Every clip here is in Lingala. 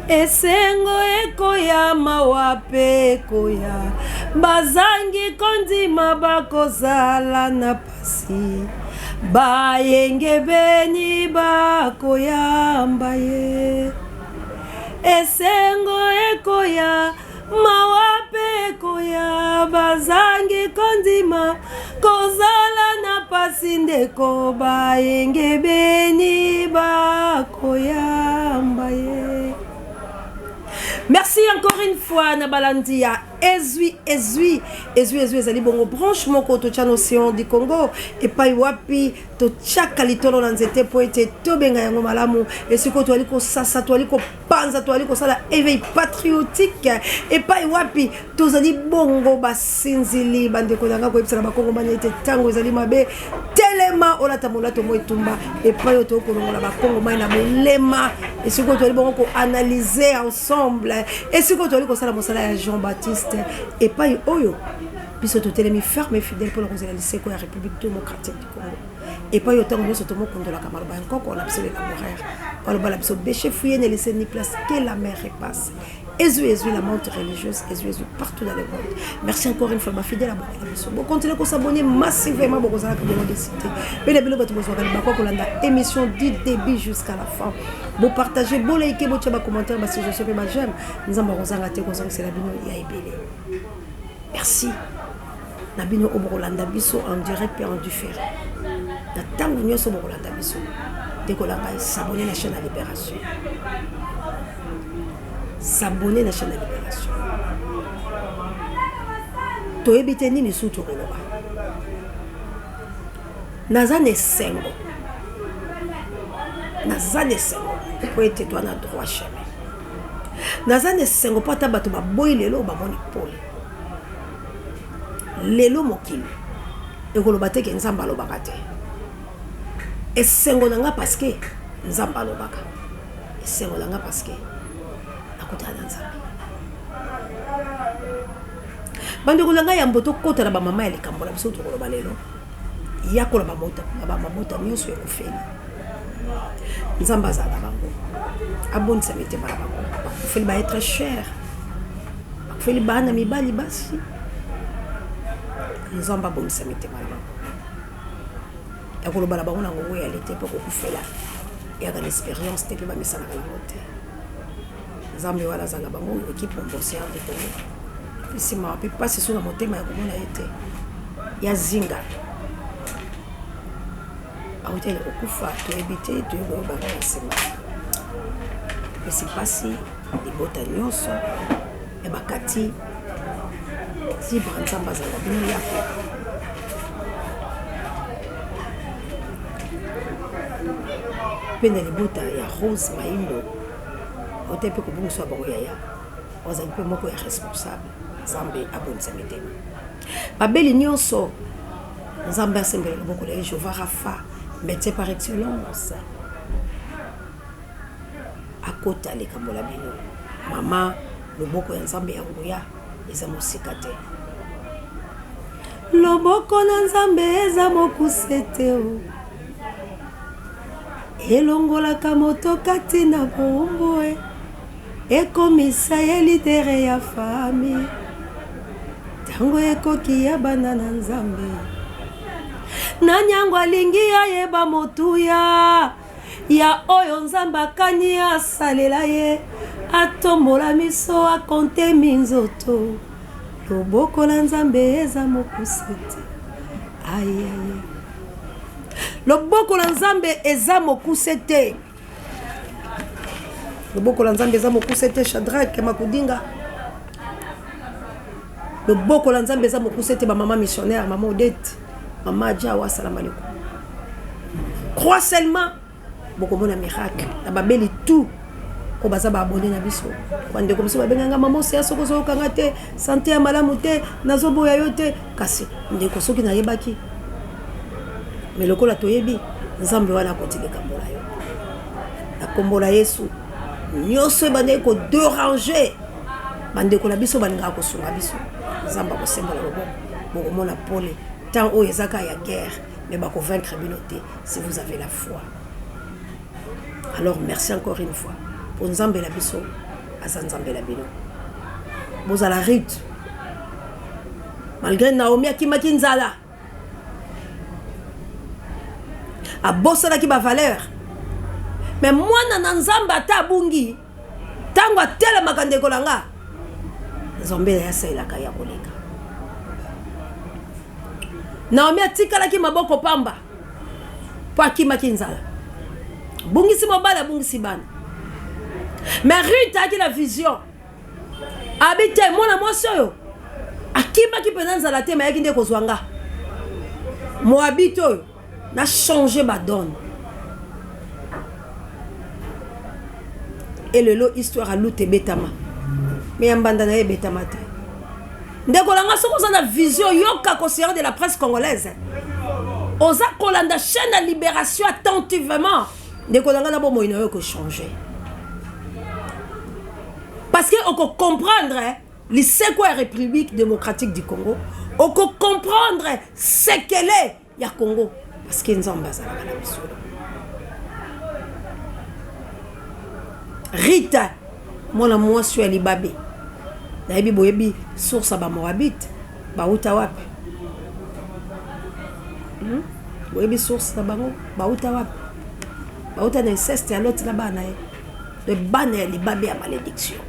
Esengo ekoya, mawa pe ekoya, bazangi kondima bakozala na pasi, bayengebeni bakoyamba ye. Esengo ekoya, mawa pe ekoya, bazangi kondima kozala na pasi ndeko, bayengebeni bakoyamba ye. Merci encore une fois na balandi ya ezwi ezwi ezwi ezwi ezali bongo branche moko totya na océan du Congo epai wapi totyaka litolo na nzete mpo ete tobenga yango malamu esika oyo toyali kosasa toyali kopanza toyali kosala éveil patriotique epai wapi tozali bongo basinzili bandeko na ngai koyebisa na bakongomani ete ntango ezali mabe telema olata molato mo etumba epai oyo tokolongola bakongomani na bolema esika oyo toyali bongo koanalyse ensemble esika oyo toyali kosala mosala ya jean baptiste epai oyo biso totelemi ferme fidèle mpona kozela liseko ya république démocratique du congo epai oyo ntango nyonso tomokundolaka maloba ya nkoko na biso lelaboraire baloba na biso beche fouye ne laisse ni place que la mer repasse ezwi ezwi la monte religieuse ezwi ezwi partout dans le monde. Merci encore une fois bafidèle abonné na biso bokontinue kosabonne massivement bokozalaka bongo desite mpe na bino bato bozwaka libaku kolanda émission du début jusqu'à la fin bopartage bolaike botya bacommentaire basuggestion mpe bajeme nzambe akozanga te kozongisela bino ya ebele. Merci na bino oyo bokolanda biso en direct mpe en différé na ntango nyonso bokolanda biso ndeko na ngai s'abonner na chaîne ya libération s'abonner na chaîne ya libération toyebi te nini su tokoloba naza na esengo naza na esengo mpo ete toa na droit chemin naza na esengo mpo ata bato baboyi lelo bamoni pole Lelo mokili ekoloba te ke Nzambe alobaka te. Esengo na nga parce que Nzambe alobaka. Esengo na nga parce que nakutana na Nzambe. Bandeko na ngai yambo tokota na bamama ya likambo na biso tokoloba lelo yakola bamabota nyonso ekufeli nzambe azala na bango abondisa mitema na bango bakufeli ba être cher bakufeli bana mibali basi nzambe abondisa mitema na bango ya koloba na bango na ngongo ya lete mpo kokufela eyaka na experience te mpe bamisanaka nango te nzambe wana azala na bango ekipe océan du congo mpesi mawa mpe mpasi so na motema ya komona ye te ya zinga Awutaki kokufa toyebi te, toye koyeba kaka na nsima. Epesi mpasi libota nyonso ya bakati zibra nzambe azala bino yako mpe na libota ya rose maindo ote mpe kobungisa bango yaya ozali mpe moko ya responsable nzambe abongisa mitema babeli nyonso Nzambe asembela loboko na ye Jehovah Rapha, médecin par excellence. Akota likambo la bino. Mama, loboko ya Nzambe ya nguya eza mosika te. Loboko na Nzambe eza mokuse te o. Elongolaka moto kati na bowumbu e. Ekomisa ye lidere ya famille. Tango ekoki ya bana na Nzambe. Nani yango alingi ayeba motuya ya oyo Nzambe akani asalela ye? Atombola miso akonte minzoto, loboko la Nzambe eza mokuse te. Aye, loboko la Nzambe eza mokuse te. Loboko la Nzambe eza mokuse te, Shadrach Makudinga. Loboko la Nzambe eza mokuse te, ba mama missionnaire, mama Odette, mama Adja salam alaikum. Crois seulement bokomona miracle na babeli tout oyo baza baabone na biso bandeko mosusu babenganga mama oseya soki ozoyokanga te sante ya malamu te nazoboya yo te kasi ndeko soki nayebaki me lokola toyebi nzambe wana akoti likambo na yo na nkombo na yesu nyonso ebandaki koderange bandeko na biso balingaka kosunga biso nzambe akosembola loboko bokomona pole ntango oyo eza kaka ya guerre mais bakovaincre bino te si vous avez la foi. Alors merci encore une fois mpo nzambe na biso. aza Nzambe na bino. Bozala Ruth. Malgré Naomi akimaki nzala, abosanaki ba valeur, mais mwana na Nzambe ata abungi, ntango atelemaka ndeko na nga, Nzambe na ye asalelaka ya koleka. Naomi atikalaki maboko pamba mpo akimaki nzala, abungisi mobali, abungisi bana. Mais Ruth ayaki na vision, abi te mwana mwasi oyo akimaki mpenza nzala te, mayaki nde kozwa nga Moabite oyo na change badone. E lelo histoire ya Luta ebetama, me ya mbanda na ye ebetama te. Ndeko na nga, soki oza na vision, yoka conseillère de la presse congolaise, oza kolanda chaîne ya libération attentivement, ndeko na nga, na bomoi na yo ekochange, parce que okocomprendre lisekwa ya République démocratique du Congo, okocomprendre sekele ya Congo, parce que Nzambe azalaka na biso. Rita, mwana mwasi ya libabe, nayebi boyebi source ya Bamoabite bauta wapi, Boyebi source na bango bauta wapi? Bauta na inceste ya Lot na bana na ye, de bana ya libabe ya malédiction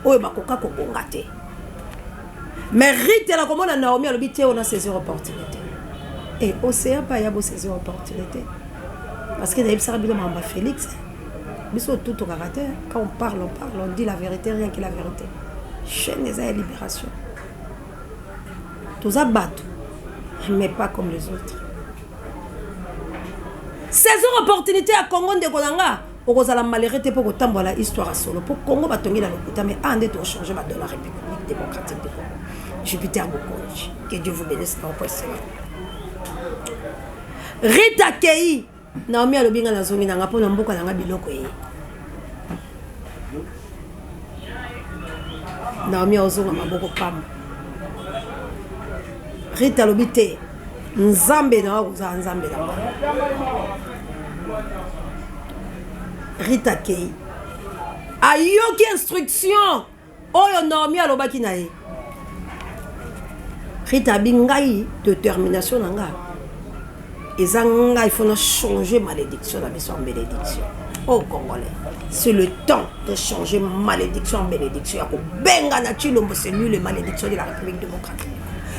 oyo bakoka kobonga te. Mais Rite na komona Naomi, alobi te, on a saisir opportunité et océan pa ya bosaisir opportunité, parce que nayebisaka bino makambo ya Félix. Biso tutokaka te. Quand on parle, on parle, on dit la vérité, rien que la vérité. Chaîne eza ya libération. Toza bato, mais pas comme les autres. Saisir opportunité ya Congo, ndeko na nga, okozala malheureux te mpo kotambola histoire ya solo, mpo Congo batongi na lokuta. Mais a nde tochange badona République démocratique du Congo. Jupiter Bokonji, que Dieu vous bénisse. Na oposela Rita kei, Naomi alobi: nga nazongi na nga mpo na mboka na nga, biloko eye. Naomi aozonga maboko pamba. Rita alobi te, Nzambe na wa kozala Nzambe na nga. Rita kei, ayoki instruction oyo Naomi alobaki na ye. Rita abi: ngai détermination na nga eza ngai faut na changer malédiction na biso en bénédiction. Oh Congolais, c'est le temps de changer malédiction en bénédiction, ya kobengana Tshilombo. C'est lui le malédiction de la République démocratique,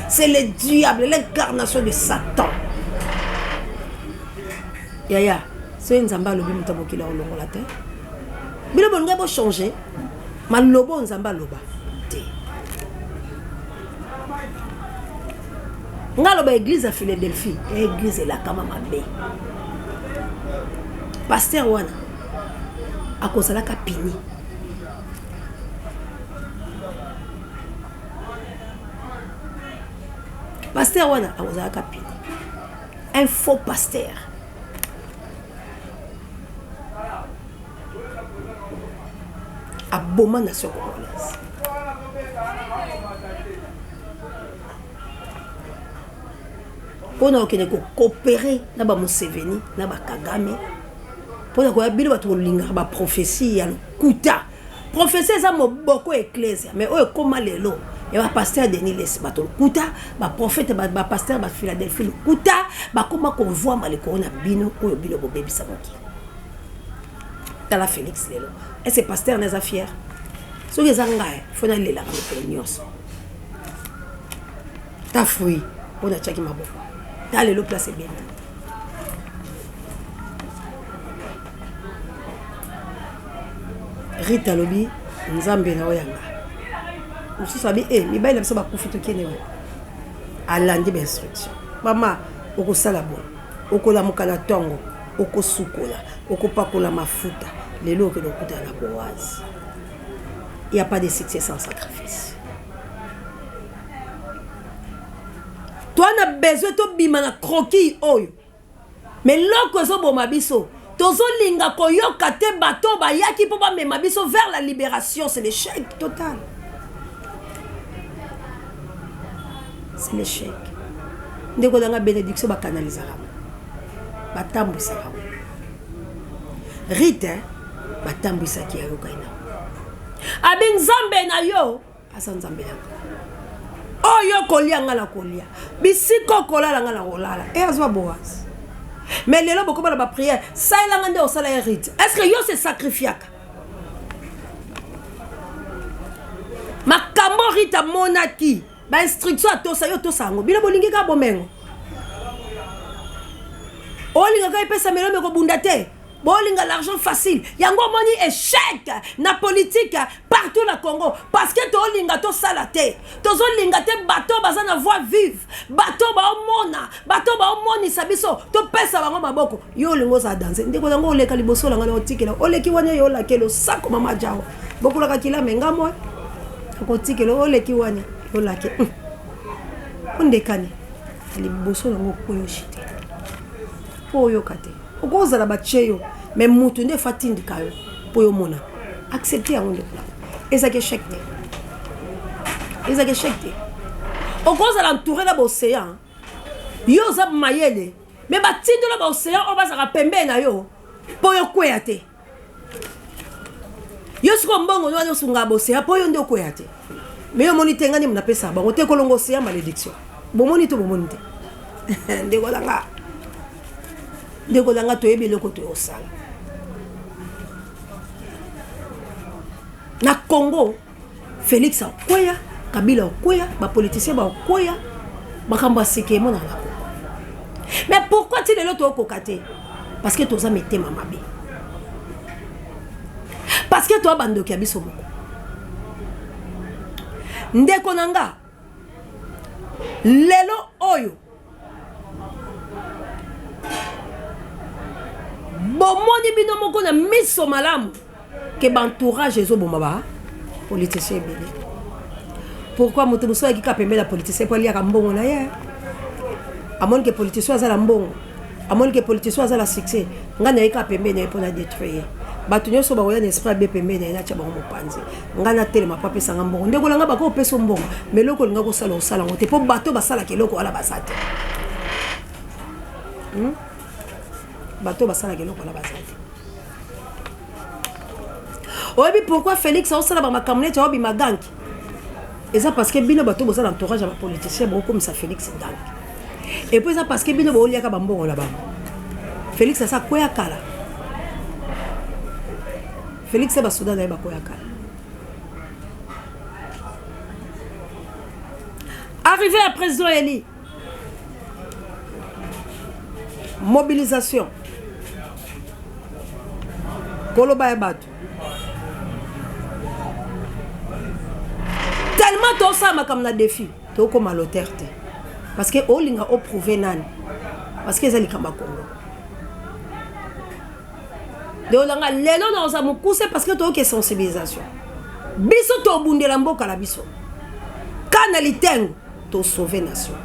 c'est le diable, l'incarnation de Satan. Yaya, soki Nzambe alobi, moto mokili akolongola te. Bino bolingai bochange maloba oyo Nzambe aloba te. Nga aloba église ya Philadelphie, église elakama mabe. Pasteur wana akozalaka pini. Pasteur wana akozalaka pini, un faux pasteur. Aboma nation congolaise. Mpona kokende kocoopérer na bamuseveni na bakagame, mpona koya bino bato kolingaka baprophétie ya lokuta. Prophétie eza moboko ecclesia, mais oyo ekóma lelo ya bapasteur Denis Lessie, bato lokuta, baprophète, bapasteur baphiladelphie lokuta, bakóma kovwama likolo na bino oyo bino bobebisa mokili. Tala Félix lelo, ese pasteur na eza fier? Soki eza ngai, fo nalelaka mikolo nyonso. Ta fruit mpo natiaki maboko, ta lelo place ebendi. Rita alobi: Nzambe na oyo yanga. Mosusu abi e mibali na biso bakufi, tokende wapi? Alandi bainstruction: mama, okosala boye, okolamuka na ntongo, okosukola, okopakola mafuta, lelo okende okutana na Boaz. Il y a pas de succès sans sacrifice. Toa na besoin tobima na croquille oyo, mais loko ezoboma biso, tozolinga koyoka te. Bato bayaki mpo bamema biso vers la libération, c'est l'échec total, c'est l'échec. Ndeko nanga, bénédiction bakanalizaka, batambwisaka. Rite batambwisaki, ayokai na. Abi Nzambe na yo aza Nzambe na nga. Oyo kolia nga na kolia, bisika okolala nga na kolala. E azwa Boaz. Mais lelo bokoma na ba prière, salela nga nde osala ye rite. Est-ce que yo se sacrifiaka? Makambo Rite amonaki, ba instruction atosa yo tosa yango. Bino bolingi kaka bomengo. Olingaka epesa melo me kobunda te. Bolinga l'argent facile. Yango omoni échec na politique partout na Congo parce que tolinga tosala te. Tozolinga te bato baza na voie vive, bato baomona, bato baomonisa biso, topesa bango maboko. Yo olingi ozala danse. Ndeko nango oleka liboso na ngai na otikela. Oleki wana yo olakela osako mama Jawa. Bokulaka kilame nga moi. Okotikela oleki wana yo olake. Ondekani. Liboso nango okoyoshi te. Po oyoka te. Okozala batie yo mais mutu nde fa tindika yo po yo mona. Accepter yango ndeko nanga. Ezaki échec te. Ezaki échec te. Okozala entouré na ba océan. Yo oza mayele mais batindela ba océan oyo bazalaka pembeni na yo po yo kweya te. Yo sikoyo mbongo wana osungaka ba océan po yo nde okweya te. Mais yo omoni te nga nde napesaka bango te kolonga océan malédiction. Bomoni to bomoni te. Ndeko na nga. Ndeko na nga toyebi eloko toyosala. Na Congo Félix akweya, Kabila akweya, ba politiciens ba akweya, makambo ya sika emonana na Congo. Mais pourquoi ti lelo tokoka te? Parce que toza mitema mabe. Parce que toa bandoki ya biso moko. Ndeko na nga lelo oyo bomoni bino moko na miso malamu ke ba entourage ezoboma ba politicien ebele. Pourquoi moto mosusu ayaki kaka pembeni ya politicien mpo aliaka mbongo na ye? Amoni ke politicien aza na mbongo, amoni ke politicien aza na succès, ngai naye kaka pembeni na ye mpo na détruire ye. Bato nyonso bakoya na esprit abe pembeni na ye, natya bango mopanzi, ngai natelema mpo apesanga mbongo. Ndeko na ngai, bakopesa mbongo mais eloko olinga kosala osala yango te mpo bato basalaka eloko wana baza te. Bato basalaka eloko wana baza te. Oyebi pourquoi Félix aosala bamakambo neti aobima ganki? Eza parce que bino bato boza na entourage ya bapoliticien bokokomisa Félix ganki. Et puis eza parce que bino booliaka bambongo na bango. Félix asa akwea kala. Félix basoda na ye bakwea kala. Arrivé à président Eli, mobilisation koloba ya bato tellement tosala makambo na défi, tokóma l'auteur te parce que olinga oprouve nani, parce que eza likambo ya Congo. Ndeko lelo naoza mokuse parce que toyoki sensibilisation. Biso tobundela mboka na biso ka na litengo, tosauve nation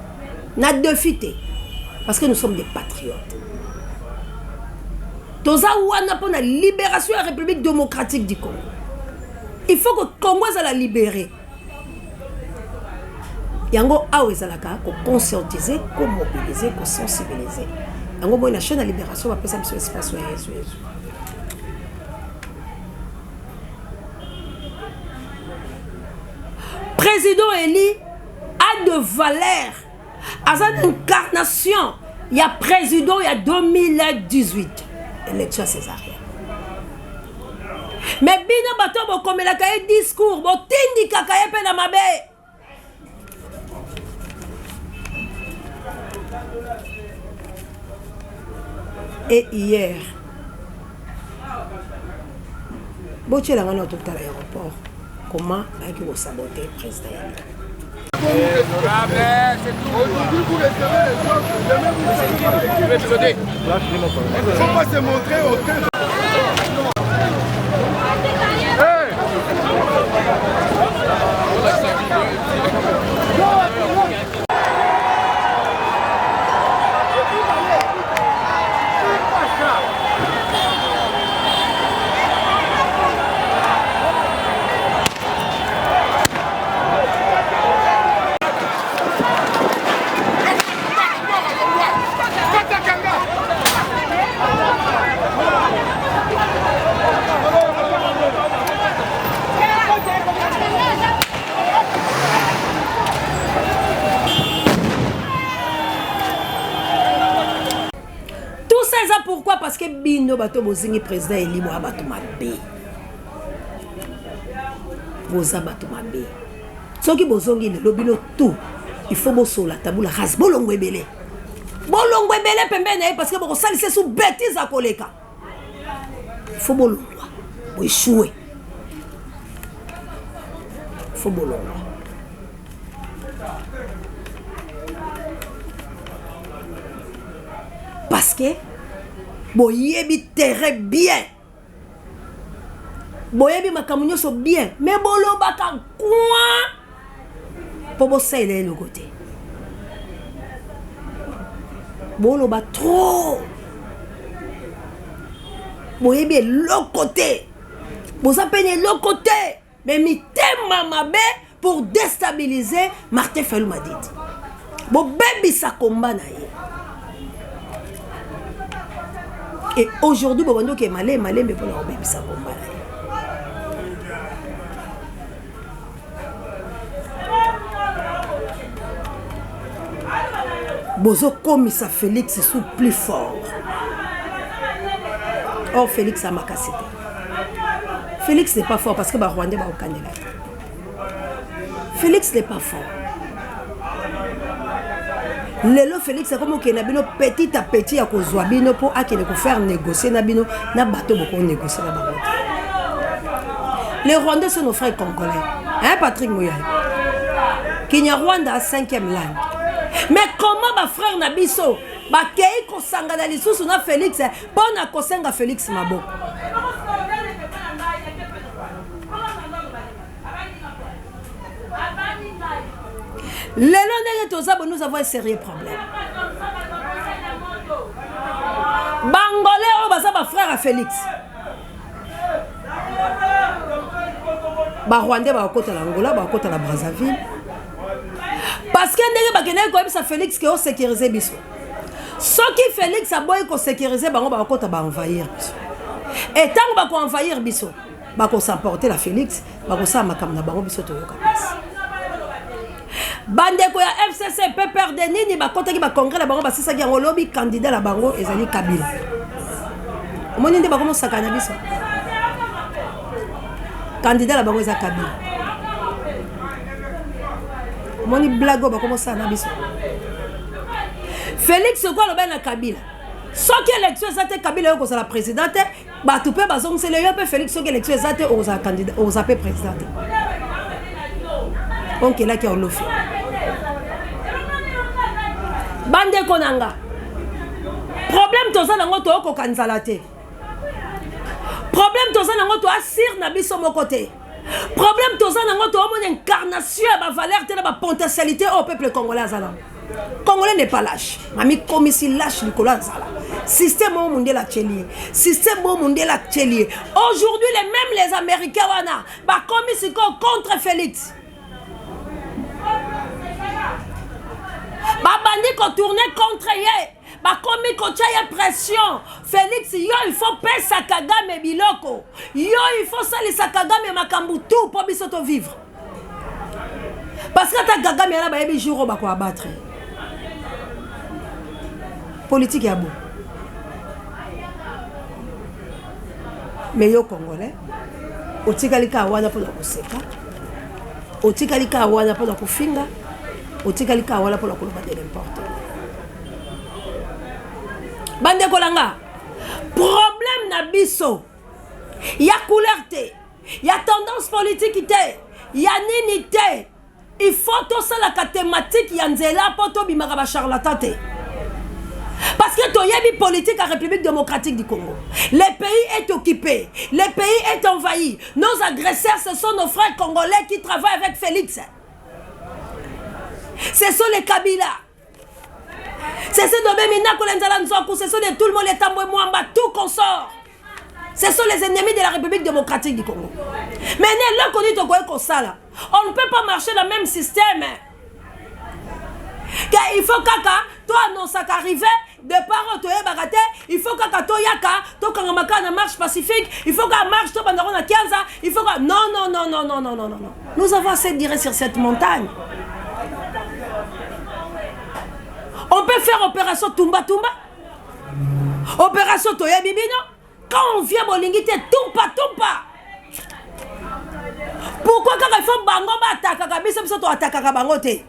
na défi te parce que nous sommes des patriotes. Toza wana mpo na libération ya République démocratique du Congo. Il faut que Congo ezala libéré. Yango awa ezalaka koconscientiser, komobiliser, kosensibiliser. Yango boye na chaîne ya libération bapesa biso espace ya Yesu Yesu. Président Eli a de valeur, aza incarnation ya président ya 2018 élection césarienne. Mais bino bato bokomelaka ye discours, botindikaka ye mpe na mabe. Et hier botielanga na totala aéroport, comment bayaki kosaboter président ya Aujourd'hui, vous recevez les autres, demain vous recevez. Il ne faut pas se montrer au. Hey! que bino bato bozingi président eli boya bato mabe. Boza bato mabe. Soki bozongi lelo bino tout il faut bosola tabula rase bolongo ebele. Bolongo ebele pembeni na ye parce que bokosalisa su bêtise akoleka. Il faut bolongwa boéchouer. Il faut bolongwa. Parce que boyebi terrain bien. Boyebi makambo nyonso bien, mais bolobaka coin po bosalela eloko te. Boloba trop. Boyebi eloko te. Boza pene eloko te. Mais mitema mabe pour déstabiliser Martin Fayulu Madidi. Bobebisa combat na ye. Et aujourd'hui bobandi oke malembe malembe mpona kobebisa combat na ye. Bozokomisa Félix sous plus fort. Or Félix amakasi te. Félix n'est pas fort parce que ba Rwandais ba okandela. Félix n'est pas fort. Lelo Félix akomi okende na bino petit à petit ya kozwa bino mpo akende kofaire négocier na bino na bato boko négocier na bango te. Les Rwandais sont nos frères congolais. Hein Patrick Muyaya? Kinyarwanda cinquième langue. Mais comment ba frère na biso bakei kosangana lisusu na Félix mpo na kosenga Félix maboko? Lelo ndenge toza bo, nous avons un sérieux problème. Bangolais oyo baza ba frère ya Félix, ba Rwandais bakota na Angola, bakota na Brazzaville, parce que ndenge bakendaki koyebisa Félix ke osécuriser biso, soki Félix aboyi kosécuriser bango, bakota baenvahir biso. E ntango bakoenvahir biso, bakosamporte la Félix, bakosala makambo na bango, biso toyoka mpasi. Bandeko ya FCC, PPRD nini, bakotaki bacongrès na bango, basisaki yango lobi. Candidat na bango ezali Kabila. Omoni nde bakomosaka na biso, candidat na bango eza Kabila. Omoni blague oyo bakomosala na biso? Félix oko alobaki na Kabila, soki élection eza te, Kabila yo kozala président te. Bato mpe bazongiseli yo mpe Félix, soki élection eza te, okozala candidat, okozala mpe président te. Onkelaki ya olofi. Bandeko na nga, problème toza nango, toyokoka nzala te. Problème toza nango, toasire na biso moko te. Problème toza nango, toomona incarnation ya bavaleur te na bapotentialité oyo peuple congolais aza nango. Congolais n'est pas lâche. Mami komisi lâche likolo ya nzala. Système oyo mondele atieli ye, système oyo mondele atieli ye. Aujourd'hui, les mêmes les Américains wana bakomi sikoyo contre Félix, babandi kotourner contre ye, bakomi kotia ye pression. Félix, yo il faut pesa Kagame biloko, yo il faut salisa Kagame makambo tout mpo biso tovivre, parce que ata Kagame yana bayebi jour oyo bakoabattre. Politique ya bo. Mais yo Congolais otikali kaka wana mpona koseka, otikali kaka wana mpona kofinga, otikali kaka wana mpona koloba de n'importe. Bandeko na nga, problème na biso ya couleur te, ya tendance politique te, ya nini te. Il faut tosalaka thématique ya nzela mpo tobimaka bacharlatan te, parce que toyebi politique ya République démocratique du Congo. Le pays est occupé, le pays est envahi. Nos agresseurs, ce sont nos frères congolais qui travaillent avec Félix, ce sont les Kabila, ce sont de Minaku, Nzala Nzoku, ce sont de tout le monde, les Tambwe Mwamba, tout consort. Ce sont les ennemis de la République démocratique du Congo. Mais là, on ne peut pas marcher dans le même système. Il faut kaka to annonce arriver départ, toyebaka te. Il faut kaka toyaka, tokangama kaka na marche pacifique. Il faut kaka marche tobandako na kianza. Il faut kaka. Non, non, non, non, non, non, non, non. Nous avons assez duré sur cette montagne. On peut faire opération tumba tumba. Opération toyebi bino. Quand on vient bolingi te tumpa tumpa. Pourquoi kaka il faut bango ba attaquaka biso biso to attaquaka bango te?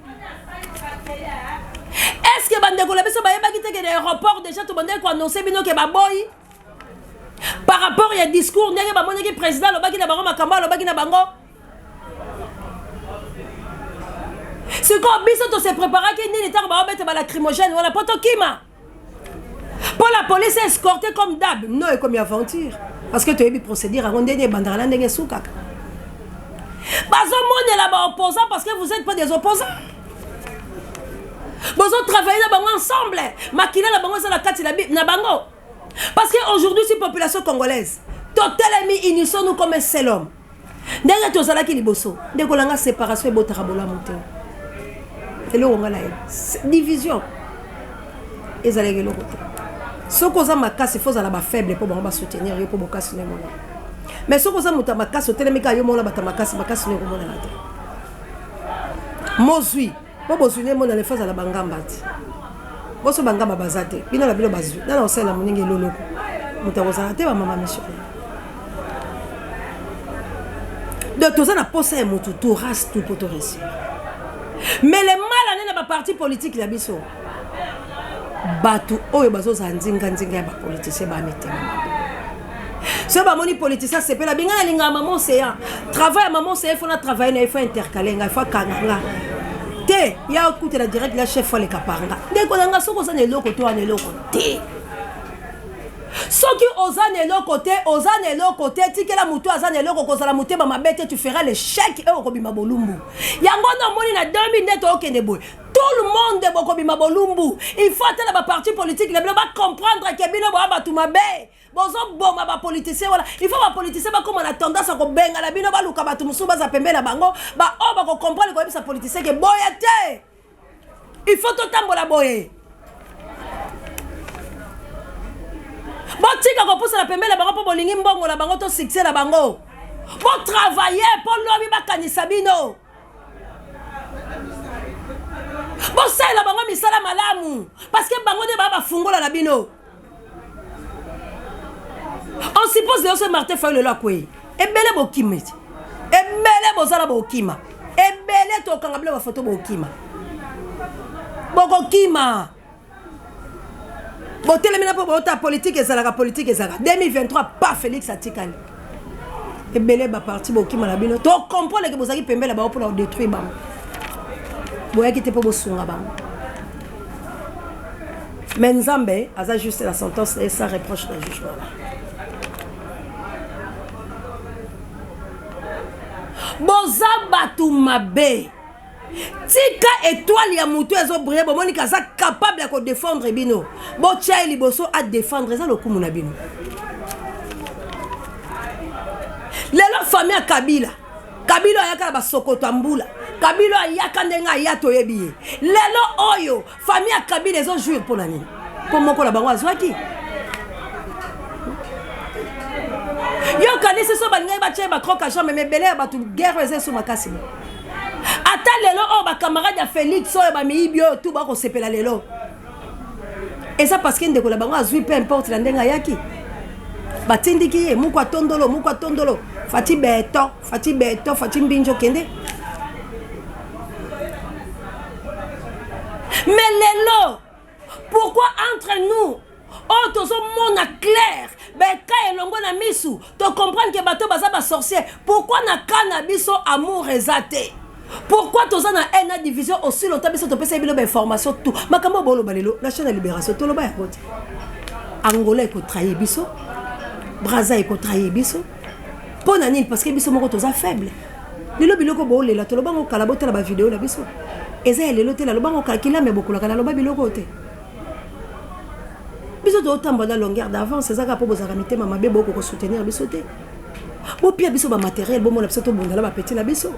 Est-ce que bandeko na biso bayebaki te ke na aéroport déjà tobandaki koannonce bino ke baboyi par rapport ya discours ndenge bamonaki président alobaki na bango makambo alobaki na bango sikoyo biso tose préparaki nini ntango baobeta balacrymogène wana mpo tokima mpo la police escorte comme dab no ekomi aventure parce que toyebi procédure yango ndenge ebandaka na ndenge esukaka bazomonela baopposant parce que vous êtes pas des opposants bozotravaille na bango ensemble makila na bango eza na kati na bango parce que aujourd'hui si population congolaise totelemi unissons nous comme un seul homme ndenge tozalaki liboso ndeko na nga séparation ebotaka bolamu te eloko nga nayebi division ezalaki eloko te soki oza makasi fo ozala bafaible mpo bango basoutenir yo mpo bokasi no emonana mais soki oza moto ya makasi otelemi kaka yo mona bato ya makasi makasi no ekomonana te mozwi mpo bozwi no emonana efo azala bangamba te boso bangamba baza te bino na bino bazwi nana osalela moninga eloloko moto akozala te bamama missionnaire donc toza na posa ya motu to race tout mpo to réussir mais le mal ane na baparti politique na biso bato oyo bazozala nzinganzinga ya bapoliticien ba mitema mabe soki bamoni politicien asepela binga nalingaka mama oseya travail ya mama oseya ifo na travaille na ye fo intercale ngai fo akanga nga te ya okutela direct la chef aleka par nga ndeko na nga soki oza na eloko to wana eloko te soki oza na eloko te oza na eloko te tikela motu aza na eloko kozala motema mabe te tu feras l'échec e okobima bolumbu yango wana omoni na 2000 nde tookende boye tout le monde bokobima bolumbu il faut ata na baparti politique na bino bacomprendre ke bino boya bato mabe bozoboma bapoliticien wana il faut bapoliticien bakóma na tendance ya kobengana bino baluka bato mosusu baza pembe na bango baoyo bakocomprendre koyebisa politicien ke boye te il faut totambola boye botika kopusana pembeni na bango mpo bolingi mbongo na bango to succès na bango botravaille mpo lobi bakanisa bino bosalela bango misala malamu parce que bango nde baa bafungola na bino on suppose lelo soki martin fayulu lelo akwei ebele bokima eti ebele bozala bokima ebele tokanga bino bafoto bokima bokokima botelemi na mpo bota politike ezalaka politike ezalaka 2023 pa félix atikali ebele baparti bokima na bino tocomprendre ke bozalaki pembele na bango mpona kodétruire bango boyaki te mpo bosunga bango mais nzambe aza juste la sentence na ye sans reproche na jugement boza bato mabe tika etoile ya motu ezobrille bomoni ke aza capable ya kodefendre bino botya ye liboso adefendre eza lokumu na bino lelo famille ya kabila kabila ayaka na basokoto ya mbula kabila ayaka ndenge aya toyebi ye lelo oyo famille ya kabila ezojouir mpo na nini mpo moko na bango azwaki yo okanisi so balingaki batya ye bacroc a jambe ebele ya bato guerre oyo eza esu makasi bo ata lelo oyo bacamarade ya félix oyo bamiyibi oyo tu bakosepela lelo eza parce que ndeko na bango azwi peu importe na ndenge ayaki batindiki ye moko atondolo moko atondolo fati beton fati beton fati mbinjo kende mais lelo pourquoi entre nous oyo tozomona claire beka elongo na misu tocomprendre ke bato baza basorcier pourquoi na ka na biso amour eza te pourquoi toza na haine na division aussi longtemps biso topesaki bino bainformation tout makambo oyo boloba lelo na chaîne ya libération toloba yango te angola ekotrahir biso braza ekotrahir biso mpo na nini parce que biso moko toza faible lelo biloko boolela toloba ngo kala botala bavideo na biso eza ya lelo te naloba ngo kala kilame bokolaka naloba biloko te biso tozotambola na longueur d'avance eza kaka mpo bozalaka mitema mabe boko kosoutenir biso te bopia biso bamateriel bomona biso tobunda na bapeti na biso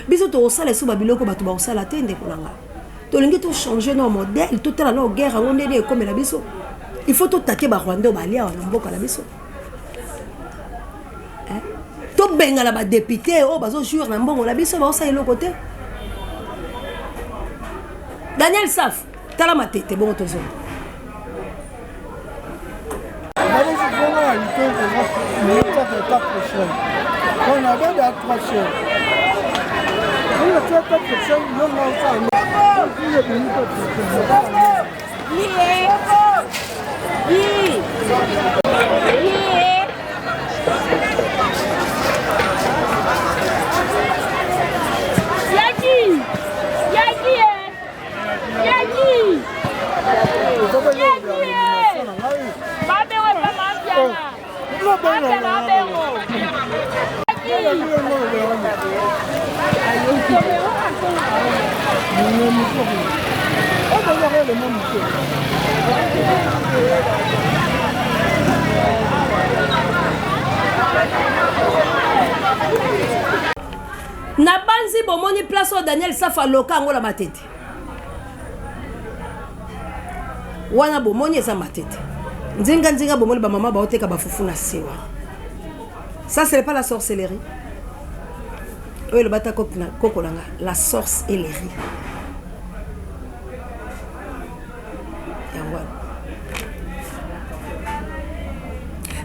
biso tokosala esu babiloko bato bakosala te ndeko na nga tolingi tochange no modèle totala no guerre yango ndenge ekomela biso il faut totake barwandais oyo balia na mboka na biso tobengana badepute oyo bazojouir na mbongo na biso baosala eloko te daniel saf tala matete bongo tozonga. qualité eza 4 chaîne donc na bebe ya 3 chaîne oyo tia 4 chaîne yo nga osala ebimi 4 Nabanzi bomoni place oyo Daniel Safa aloka yango na matete wana, bomoni eza matete nzinga nzinga, bomoni bamama baoteka bafufu na se wana. Ça, ce n'est pas la sorcellerie oyo elobata koko na nga, la sorce et les riz yango wana.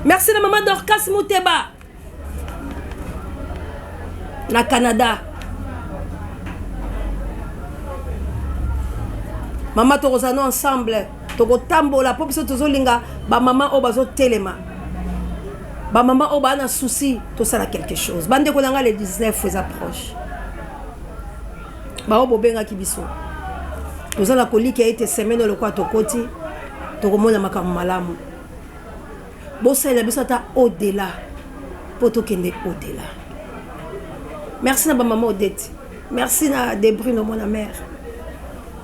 Merci na mama Dorcas Muteba na Canada. Mama, tokozala no ensemble, tokotambola mpo biso tozolinga bamama oyo bazotelema, bamama oyo baa na souci tosala quelque chose. Bandeko na ngai, le 19 eza proche. Bao bobengaki biso, toza na kolikia ete semaine oyo lokola tokoti, tokomona makambo malamu. Bosalela biso ata au-delà mpo tokende au-delà. Merci na bamama Odette, merci na Debrune, mwana mère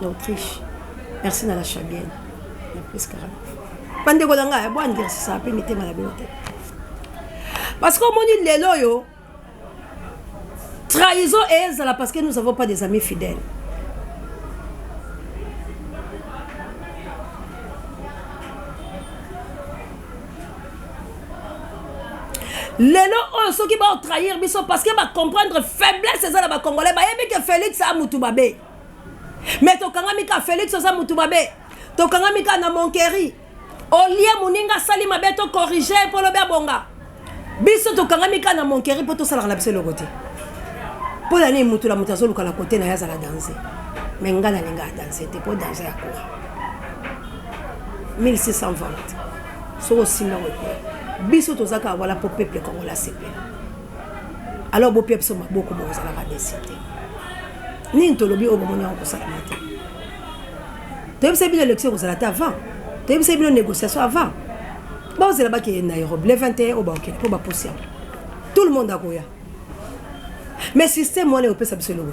na Autriche, merci na la Chabienne na Priscaranov. Bandeko na ngai, boandirsisa mpe mitema na bino te, parce que omoni lelo oyo trahison ezala, parce que nous avons pas des amis fidèles. Lelo oyo soki baotrahir biso, parce que bacomprendre faiblesse eza na bacongolais, bayebi ke Félix a mutu mabe, mais tokangami ka Félix oza mutu mabe, tokangami ka na moquerie. Olie moninga asali mabe, tocorriger mpo lobi abonga. Biso tokangami kaka na moquerie mpo tosalaka na biso eloko te. Mpo na nini? Mutu na moto azoluka na kote na ye azala danger, mais ngai nalingaka danger te, mpo danger ya courant 1600 volt, soki osimbi yango ekoya. Biso toza kaka wala mpo peuple congolais asepela. Alors bopia biso maboko, bokozalaka déçus te. Nini tolobi oyo bomoni yango kosalama te? Toyebisa bino élection ekozala te avant, toyebisa bino négociation avant. Bozela bakeye Nairobi le 21 oyo, bakokende mpo bapusi yango, tout le monde akoya. Mais système wana ekopesa biso eloko.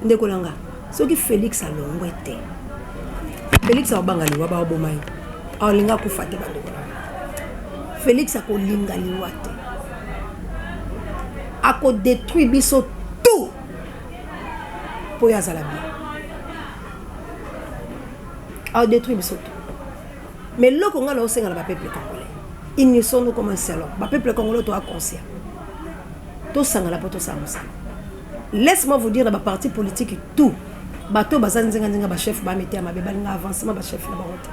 Ndeko na nga, soki Félix alongwe te, Félix akobanga liwa, baoboma ye, aolinga akufa te. Bandeko na nga, Félix akolinga liwa te, akodétruire biso tout mpo oyo azala bien, aodétruire biso tout. Mais eloko ngai naosenga na bapeuple congolais, unissons-nous comme un seul homme. Bapeuple congolais, toa conscient, tosangana mpo tosala mosala. Laisse-moi vous dire, na baparti politique tout, bato baza nzinga-nzinga, bachef bamitema mabe, balinga avancement bachef na bango te.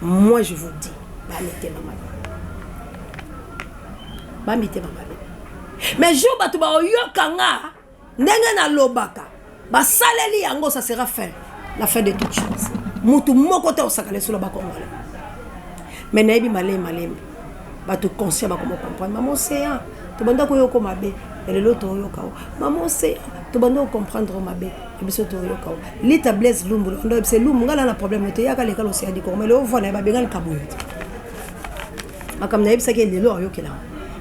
Moi je vous dis, bamitema mabe, bamitema mabe. Mais jour bato baoyoka nga ndenge nalobaka, basaleli yango, ça sera fin, la fin de toute chose. Mutu moko te osakala esolo bakongole. Mais nayebi malembe malembe bato conscient bakoma comprendre. Mama Océan, tobanda koyoka mabe, lelo toyoka o. Mama Océan, tobanda kocomprendre mabe, biso toyoka o. Lita Blaise Lumbu ndo yebisa Lumbu ngai na problème te, yaka leka l'océan du Congo. Mais lelo voix na ye babengani kaboyo te. Makambo nayebisaki, lelo ayokelanga.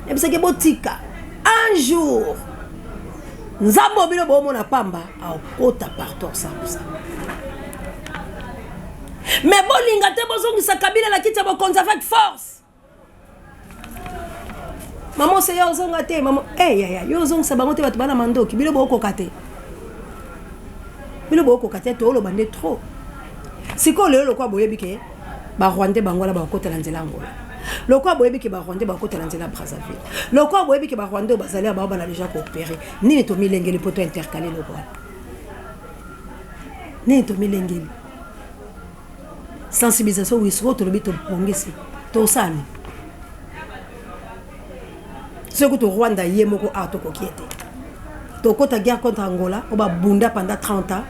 Nayebisaki botika, un jour Nzambe bino boomona pamba akota partout asakusa. Mais bolinga te, bozongisa Kabila na kiti ya bokonzi avec force. Mama Oseya, ozonga te. Mama hey, yaya, yo ozongisa bango te. Bato bana mandoki, bino bookoka te, bino bookoka te. Tooloba nde trop. Sikoyo lelo lokola boyebi ke barwandais bango wana bakokota na nzela Angola, lokola boyebi ke barwandais bakokota na nzela Brazzaville, lokola boyebi ke barwandais oyo bazali bao bana déjà coopérer, nini tomilengeli mpo to intercaler eloko wana? Nini tomilengeli? Sensibilisation, oui. Sikoyo tolobi tobongisi. Tosala nini? Soki kutu Rwanda ye moko awa tokoki ye te. Tokota guerre contre Angola oyo babunda pendant 30 ans.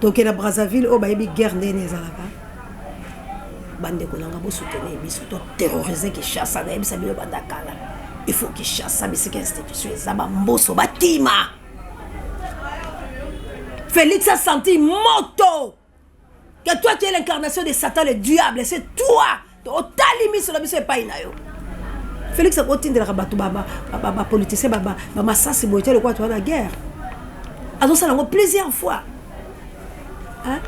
Tokenda Brazzaville oyo bayebi guerre ndenge ezalaka. Bandeko na nga bosoutenir biso toterrorize Kinshasa, nayebisa bino banda kala. Il faut Kinshasa bisika institution eza bamboso bakima. Félix a senti moto que toi tu es l'incarnation de Satan le diable, c'est toi. Otali miso na biso epai na yo. Félix akotindelaka bato bapoliticien bamasasi boye te lokola toza na guerre. Azosala yango plusieurs fois. Hein?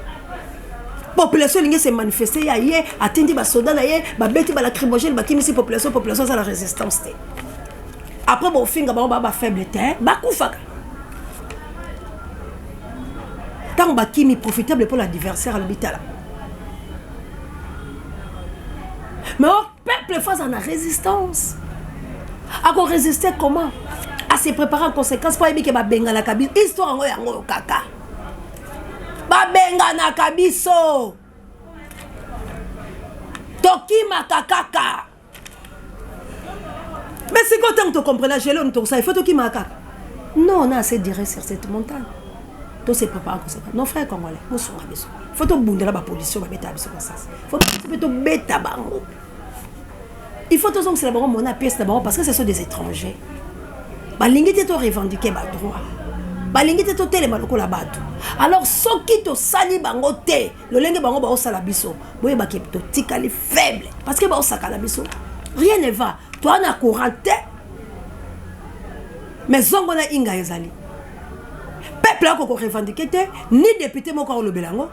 Population elingi se manifester ya ye atindi basoda na ye babeti balacrymogène bakimisi population, population aza na résistance te. Après bofinga bango baa bafaible te, bakufaka ntango bakimi profitable mpo na adversaire alobi tala. Mais au peuple face à la résistance, ako résister comment? À se préparer en conséquence po ayebi ke babenganaka biso. Histoire yango yango kaka babenganaka biso, tokimaka kaka. Mais sikoyo ntango tocomprena gele tokosala, il faut tokimaka kaka. Non, on a assez duré sur cette montagne. To se préparer en conséquence. Nos frères congolais, bosunga biso. Faut tobundela bapolisi oyo babetaka biso masasi. Faut biso mpe tobeta bango. Il faut tozongisela bango mona pièce na bango parce que ce sont des étrangers. Balingi te to revendiquer ba droit. Balingi te totelema lokola bato. Alors soki tosali bango te lolenge bango baosala biso, boyebaki totikali faible parce que baosakana biso. Rien ne va. Toa na courant te. Mais zongo na inga ezali. Peuple ako revendiquer te, ni député moko akolobela yango.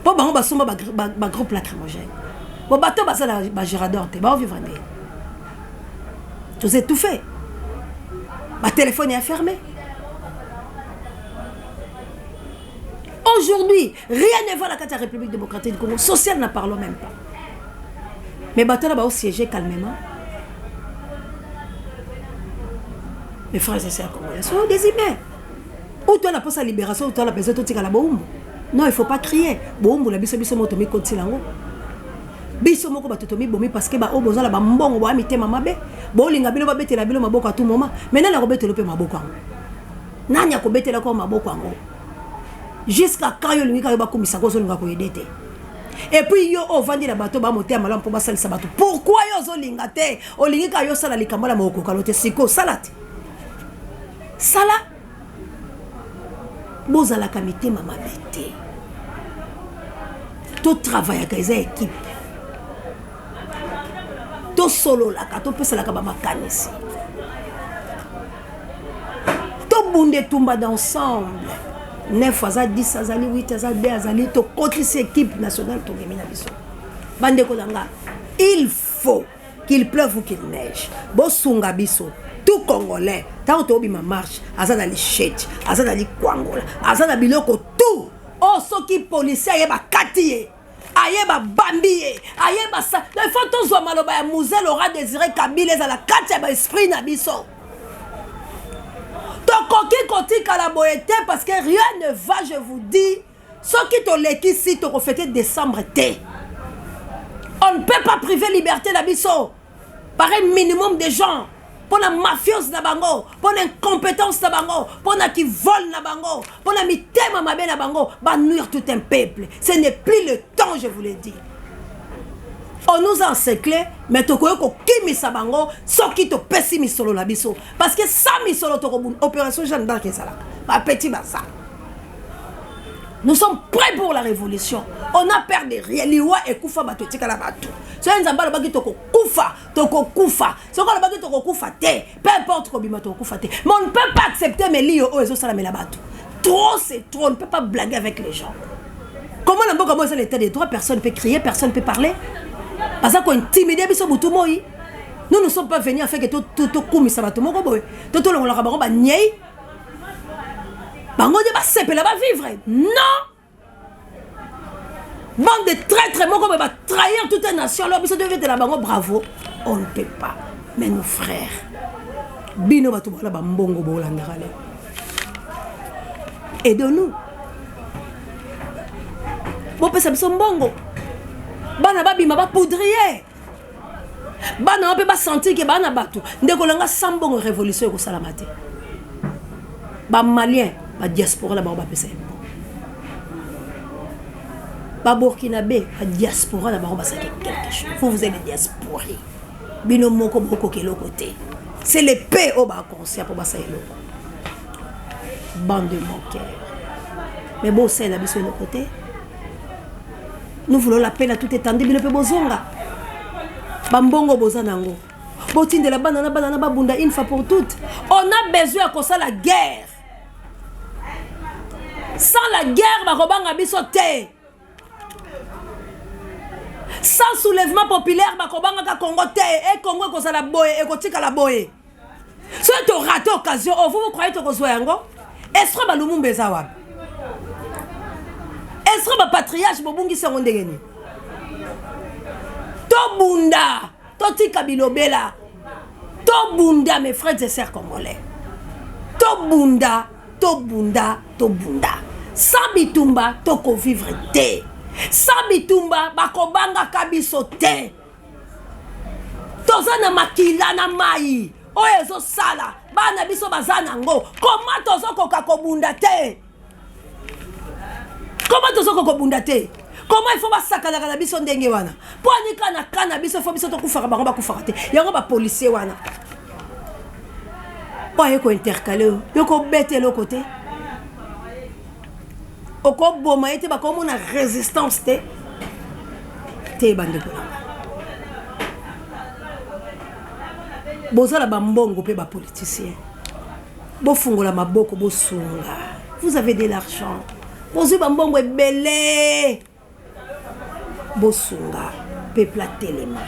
Po bango basomba ba groupe lacrymogène. Bo bato basala ba gérador te, bao vivre ndenge. Toza étouffé. Ba téléphone est fermé. Aujourd'hui, rien ne va la carte de la République démocratique du Congo. Social, n'en parlons même pas. Mais bato là bao siéger calmement. Mes frères et sœurs congolais sont des humains. Ou toi la posa libération, ou toi la besoin totika la boumbu. Non, il faut pas crier. Boumbu la biso biso moto mi kotila ngo. Biso moko bato tomi bomi parce que ba oyo bozala ba mbongo ba mitema mabe. Bolinga bino babetela bino maboko à tout moment. Mais nani akobetela pe maboko yango? Nani akobetela ko maboko yango? Jusqu'à quand yo olingi kaka yo bakumisa ko ozolinga koyede te? Et puis yo ovandi na bato ba motema malamu mpo basalisa bato. Pourquoi yo ozolinga te? Olingi kaka yo osala likambo na mokokalo te. Sikoyo osala te. Sala. Bozalaka mitema mabe te. Totravaillaka eza équipe. Tosololaka, topesalaka ba makanisi. Tobunda etumba d'ensemble. 9 aza 10 azali 8 aza 2 azali, tokotisi équipe nationale tobimi na biso. Bandeko na nga, il faut qu'il pleuve ou qu'il neige, bosunga biso tout congolais. Ntango tobima marche, aza na lichete, aza na likwangola, aza na biloko tout. Oh, soki policier ayeba kati ye, ayeba bambi ye, ayeba sa. Il faut tozwa maloba ya Mzee Laurent Désiré Kabila ezala kati ya ba esprit na biso. Tokoki kotikala boye te parce que rien ne va, je vous dis. Soki tolekisi tokofete décembre te. On ne peut pas priver liberté na biso par un minimum de gens. Pour la mafiose na bango, pour l'incompétence na bango, pour la qui vole na bango, pour la mitema mabe na bango, ba nuire tout un peuple. Ce n'est plus le temps, je vous l'ai dit. On nous a encerclés, mais tokoki kokimisa bango soki topesi misolo na biso. Parce que sans misolo tokobunda opération Jeanne d'Arc ezalaka. Ba petit baza. Nous sommes prêts pour la révolution. On a peur de rien. Liwa ekufa bato etikala bato. Soki Nzambe alobaki tokokufa, tokokufa. Soki alobaki tokokufa te, peu importe kobima tokokufa te. Mais on ne peut pas accepter meliyo oyo ezosalamela bato. Trop c'est trop, on ne peut pas blaguer avec les gens. Comment na mboka mo eza l'état de droit, personne ne peut crier, personne ne peut parler. Baza ko intimider biso butu moi. Nous ne sommes pas venus afin que to to to kumisa bato moko boye. To to longolaka bango ba nyei. Bango nde basepela ba vivre. Non! Bande de traîtres moko boye ba trahir toute une nation. Alors biso tobetela bango bravo. On ne peut pas. Mais nos frères, bino bato bala ba mbongo bolandaka lelo. Aidons-nous. Bopesa biso mbongo. Bana babima ba poudrier. Bana wana mpe basentir ke baa na bato. Ndeko na nga, sans mbongo révolution ekosalama te. Bamalien, badiaspora na bango bapesa ye mbongo. Baburkinabé, badiaspora na bango basalaki quelque chose. Vous, vous êtes des diaspori, bino moko bokoka eloko te. C'est le p oyo baconscient mpo basala eloko. Bande de moqueurs, mais bosalela biso eloko te. Nous voulons la paix na tout étendue. Bino mpe bozonga bambongo boza nango, botindela bana na bana na babunda une fois pour toutes. On a besoin ya kosala guerre. Sans la guerre, bakobanga biso te. Sans soulèvement populaire, bakobangaka Congo te. E Congo ekozala boye, ekotikala boye. Soki torater occasion oyo, vous, vous croyez tokozwa yango? Esprit balumumba eza wapi? Esprit bapatriarche bobungisi yango ndenge nini? Tobunda, totika bilobela, tobunda. Mes frères et sœurs congolais, tobunda, tobunda, tobunda. Sans bitumba tokovivre te. Sans bitumba bakobangaka biso te. Toza na makila na mai oyo ezosala bana biso baza nango. Koma tozokoka kobunda te? Koma tozokoka kobunda te? Koma il faut basakanaka na biso ndenge wana? Mpo anika na ka na biso, faut biso tokufaka, bango bakufaka te. Yango bapolisier wana oyo aye kointercaler oyo, yo kobeta eloko te, okoboma ye te, bakomona résistance te te. Bandeko na nga, bozala bambongo mpe bapoliticien, bofungola maboko, bosunga. Vous avez de l'argent, bozwi bambongo ebele, bosunga peuple atelema,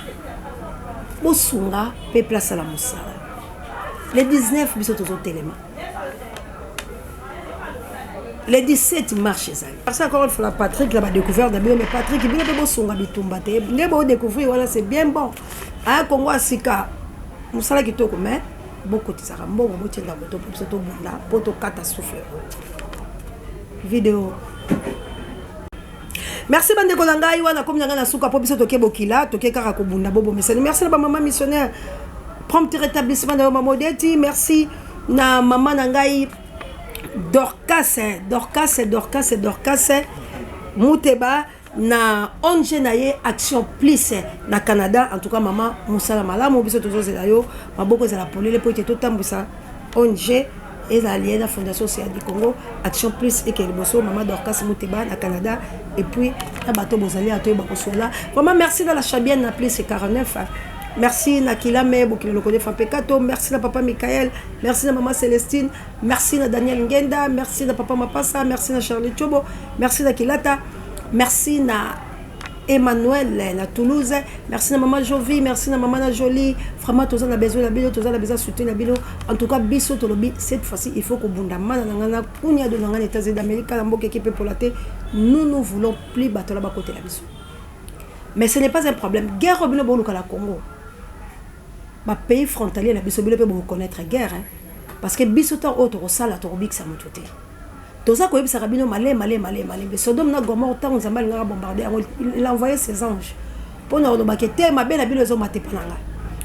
bosunga peuple asala mosala. Le 19 biso tozotelema, le 17 marche ezali. Merci encore une fois na Patrick na badécouverte na bino. Mais Patrick, bino mpe bosunga bitumba te nde bodécouvrir wana, c'est bien bon. Aya Kongo ya sika, mosala kitoko, mais bokotisaka mbongo, botienda moto mpo biso tobunda, mpo tokata souffle oyo video. Merci bandeko na ngai. Wana komi na ngai na suka, mpo biso toke bokila, toke kaka kobunda, bobomisani. Merci na bamama missionnaire, prompt rétablissement na yo mama Odeti. Merci na mama na ngai Dorcas, Dorcas, Dorcas, Dorcas Muteba na ONG na ye Action Plus na Canada. En tout cas mama, mosala malamu. Biso tozozela yo, maboko ezala polele mpo ete totambwisa ONG ezala lié na Fondation Océan du Congo, Action Plus eke liboso. Mama Dorcas Muteba na Canada et puis na bato bozali ya toyeba kosola. Vraiment merci na la Chabienne na plus 49. Merci na Kilame Bokilo Lokode Fampekato. Merci na papa Michael, merci na mama Célestine, merci na Daniel Ngenda, merci na papa Mapasa, merci na Charlie Chobo, merci na Kilata, merci na Emmanuel na Toulouse, merci na mama Jovi, merci na mama na Jolie. Vraiment toza na besoin na bino, toza na besoin soutien na bino. En tout cas biso tolobi, cette fois-ci il faut kobunda. Mana na ngai na kunya do na ngai na États-Unis d'Amérique, na mboka ekipe pola te. Nous, nous voulons plus bato na bakotela biso. Mais ce n'est pas un problème, guerre oyo bino boluka na Congo, bapays frontalier na biso, bino mpe bokoconnaître guerre, hein? Parce que biso ntango oyo tokosala, tokobikisa moto te. Toza koyebisaka bino male male male malembe. Sodome na Gomorre, ntango Nzambe alingaka bombarder yango, il envoyé ses anges mpo na kolobaka te mabe na bino ezomata epa na ngai.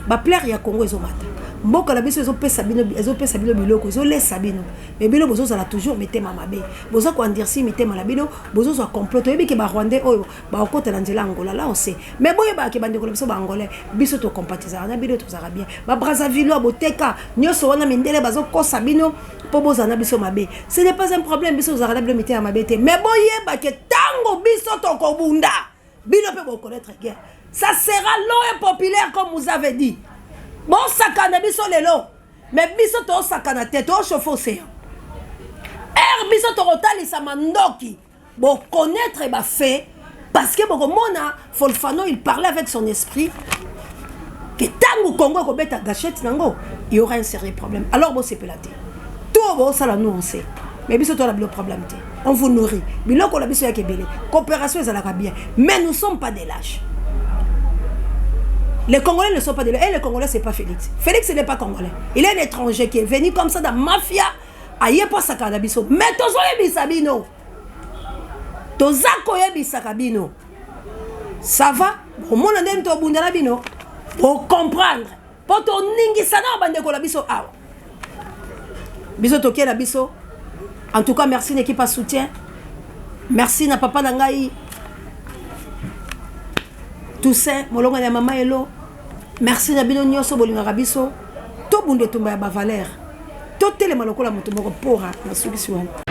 Baplaire ya Congo ezomata, mboka na biso ezopesa bino, ezopesa bino biloko, ezolesa bino, mais bino bozozala toujours mitema mabe, boza koendurcir mitema na bino, bozozwa complot. Toyebi ke barwandais oyo bakokota na nzela Angola, là on sait. Mais boyebaka ke bandeko na biso baangolais, biso tocompatisaka na bino, tozalaka bien. Babrazzaville boteka nyonso wana, mindele bazokosa bino mpo bozala na biso mabe. Ce n'est pas un problème, biso tozalaka na bino mitema mabe te. Mais boyeba ke ntango biso tokobunda, bino mpe bokoconnaître guerre. Ça sera long et populaire, comme vous avez dit. Bosakana biso lelo, mais biso tosakana te. Tochauffe océan air, biso tokotalisa mandoki, boconnaître bafait, parce que bokomona Folfano, il parlait avec son esprit ke ntango Congo ekobeta gâchette nango, il y aura un sérieux problème. Alors bosepela te to bosala, nous on sait. Mais biso tola bilo problème te, on vous nourrit, biloko na biso yaka ebele, coopération ezalaka bien. Mais nous sommes pas des lâches. Les Congolais ne sont pas des lâches. Et les Congolais, c'est pas Félix. Félix n'est pas Congolais, il est un étranger qui est venu comme ça dans mafia, aye po asakana na biso. Mais tozoyebisa bino, toza koyebisaka bino, ça va, bomona ndenge tobunda na bino. Bocomprendre mpo toningisa na bandeko na biso awa. Biso tokie na biso. En tout cas, merci na équipe à soutien. Merci na papa na ngai Toussaint molonga ya mama Elo. Merci na bino nyonso bolingaka biso. Tobunda etumba ya bavaleur, totelema lokola moto moko pora. Nasukisi wana.